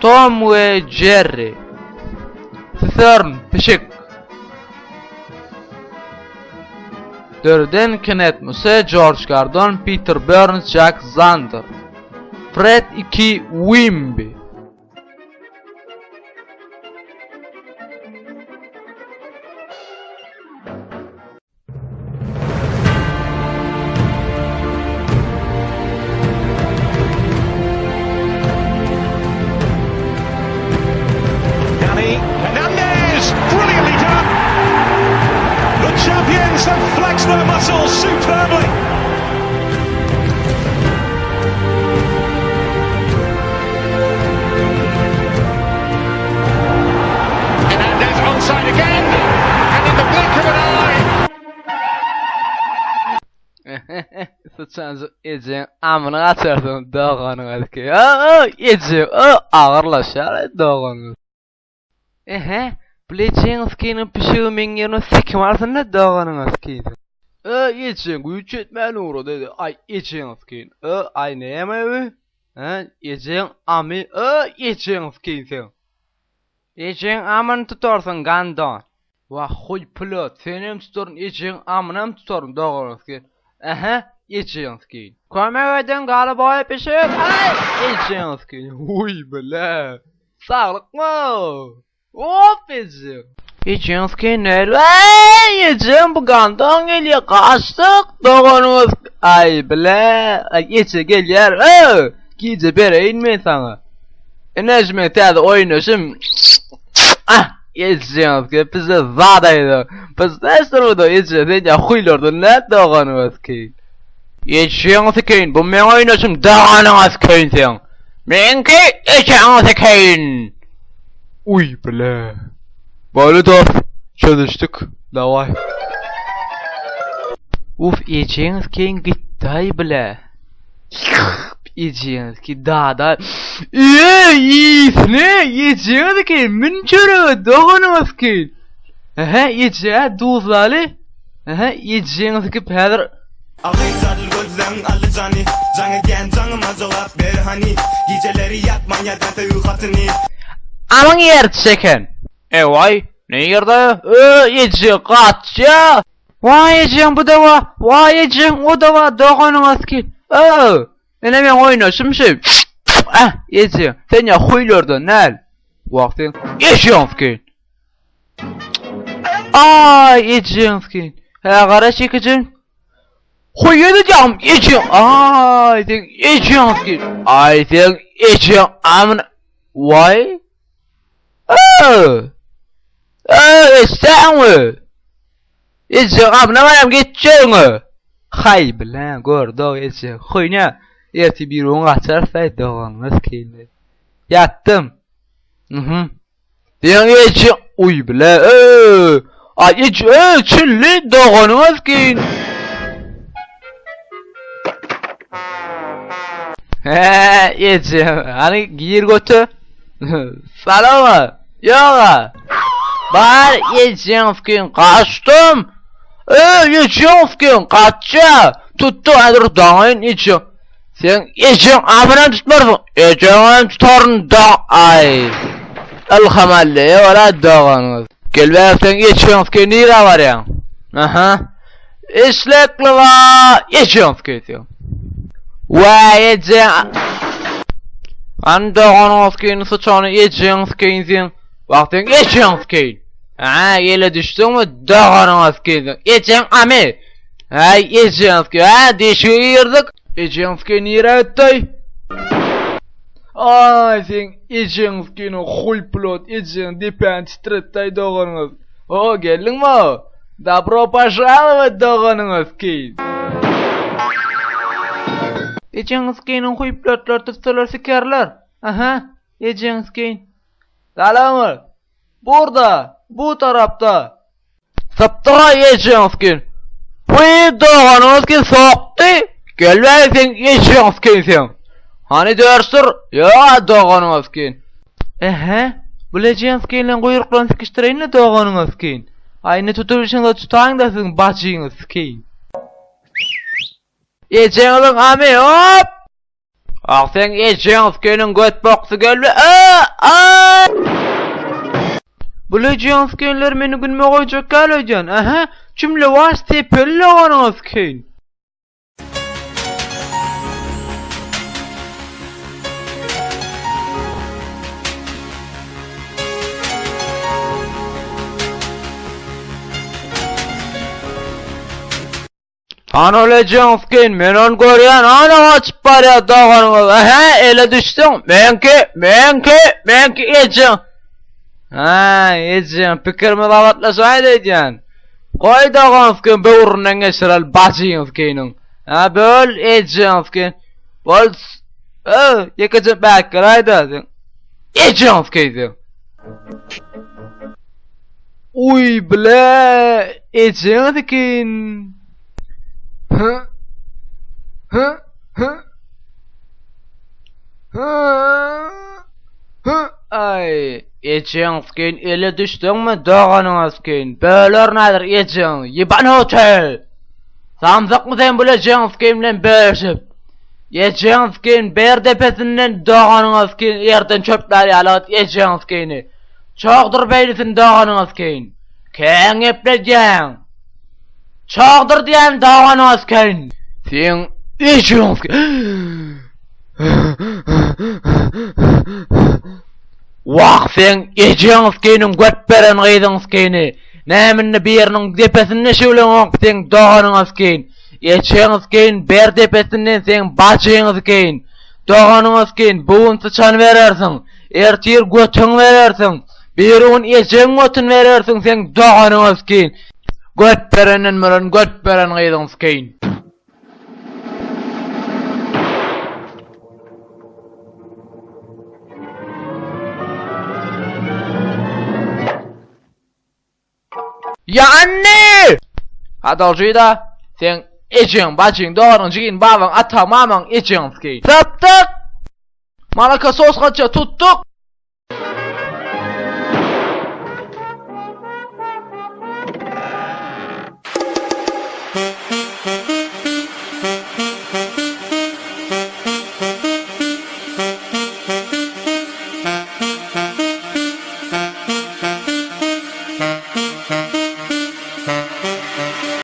Tom we Jerri. Süsern pişik. Döreden Kenneth Muse, George Gordon, Peter Burns, Jack Zander. Fred 2 Wimby. Danny Hernandez, brilliantly done. The champions have flexed their muscles superbly. Hernandez onside again, and in the blink of an eye. Syçanjyk ejeň amyny gaçarsyň doganyňyzky. Eje, agyrlaşýar doganyňyz. Ehe, bul ejeňizkiniň pişigi meň ýerime sekim alsyn-da doganyňyzky. Ö, ejeň güýç ýetmän ugrady. Aý, ejeňizkin. Ö, aý näme bu? Hä, ejeň amy. Ö, ejeňizkin sen. Ejeň amyny tutarsyň gandon. Wah huý pilot senem tutaryn ejeň amynam tutaryn doganyňyzky. Ähä ejeňizki. Kömek ediň galaboý pişik aý ejeňizki. Huý bile. Saglykmy? Hop ejeň. Ejeňizki näl aý ejem bu gandon gelýär gaçdyk doganyňyz aý bile aý eje gelýär ö gije bereýin men saňa. Ine şu meň täze oýnaşym. Ah, ejeňiz ki bize zat aýda. Biz näşdir bu da eje sen ýa huýlardan nä doganyňyz ki. Ejeňiz keýin bu meň oýnaşym doganyňyz keýin sen. Meňki ejeňiz keýin. Uý bile. Boldy dost, çözüşdik. Daway. Uf ejeňiz keýin gitdaý bile. Ejeňiz ki dada. Eee iyisine ejeňiz ki min çörege doganyňyz ki. Ehe eje duzlaly. Ehe ejeňiz ki häzir Agyzadl gözleň aly jany Jaň edýän jaňyma jogap ber hany Gijeleri ýatman ýazýan söýgi hatyny. Amyň ýeri çeken. Ewaý, nirde? Ö, eje gaçýa. Waý ejeň bu da wa, waý ejeň o da wa doganyňyz ki. Ö, ine meň oýnaşym şu. Ah, eje, sen ýa huýlardan däl. Wah sen ejeňiz ki. Aý, ejeňiz ki. Hä, gara çekijim. Huý edeceğim ejeň. Aý, sen ejeňiz ki. Aý, sen ejeň amyn. Waý. Ö! Ö, eşitýäňmi? Eje gapyna baram geçjegiňi. Haý bilen gördog eje. Huýna. Ertir bir gün gaçarsa doganyňyz kindi. Ýatdym. Mhm. Diýen eje uý bile. Ö! Ay eje ö çilli doganyňyz kin. He eje hani gir götü. Salama. Ýoga. Bar ejeňskin gaçdym. Ey ejeňskin gaçja. Tutdu häzir daňaýyn eje. Sen ejeň amyna tutmarsyň. Ejeňem tutaryn da ay. Ilham Alleýe wala doganyňyz. Gel bäri sen ejeňskin nirä barýaň? Aha. Işlekli ba ejeňskin sen. Waý ejeň. An doganyňyzkin syçany ejeňskin sen. Wah sen ejeňskin. Ha, ele düşdüňmi doganyňyzkin sen. Ejeň amy. Äý ejeňskin. Ha, deşige girdik. Ejeňskin nirä gitdi? Aý sen ejeňskin huý plot ejeň depäni titretdi doganyňyz. O geldiňmi? Dobro požalowat doganyňyzkin. Ejeňizkiniň huýplatlar tutsalar sikerler. Aha, ejeňizkin. Salam. Burda, bu tarapda. Sypdyga ejeňizkin. Huý doganyňyzkin sokdy. Gel bäri sen ejeňizkin sen. Hany dörsür? Ýa doganyňyzkin. Ehe, bu ejeňizkinleň guýruklaryny sikişdireýin-le doganyňyzkin. Aý indi tutup işiňize tutaýyň-da siziň bajyňyz sikeýin. Ejeňiziň amy hop! Ah seň ejeň skeniň göt boksy geldi. A a. Bu ejeň skenler meni günme goýjak gel öýdýän. Aha, jümle waş tepeli onuň sken. Hany ol ejeň skin, men ony görýän, hany gaçyp barýar doganyňyz. Ähä, ele düşdüň. Meňki, meňki, meňki ejeň. Ha, ejeň pikirimiz gabatlaşaýdy öýdýän. Goý dogan skin böwründen geçirel bajyň skiniň. Ha, böl ejeň skin. Bol. Ö, ýekeje bäk garaýda. Ejeň skin. Uý bile ejeňi sikin. Hı. Hı. Hı. Hı. Hı. Ay ejeň sikin ele düşdüňmi doganyňa sikin. Böler nädir ejeň ýyban hotel. Samsykmy sen bile ejeň sikin bilen bölüşip. Ejeň sikin ber depesinden doganyňa sikin ýerden çöplär ýaly ejeň sikini. Çogdur beýnisini doganyňa skeýin. Kän gepledýäň. Çogdur diýen doganyňa skeýin. Seň ejeň Wah seň ejeň skeýiniň göt beren gyzyň skeýini. Näme indi biriniň depesinde şüwleňok seň doganyňa skeýin. Ejeň skeýin ber depesinden seň bajyň skeýin. Doganyňa skeýin bu gün syçan berersiň. Ertir götüň berersiň. Birigün ejeň götün berersiň seň doganyňa skeýin. Göt berenden müren göt beren gyzyň skeýin. Ýa anne! Hadaljyda seň ejeň, bajyň, doganyň, jigin, babaň, ataň, mamaň, ejeň skeýin. Tapdyk! Malaka sos gaça tutduk.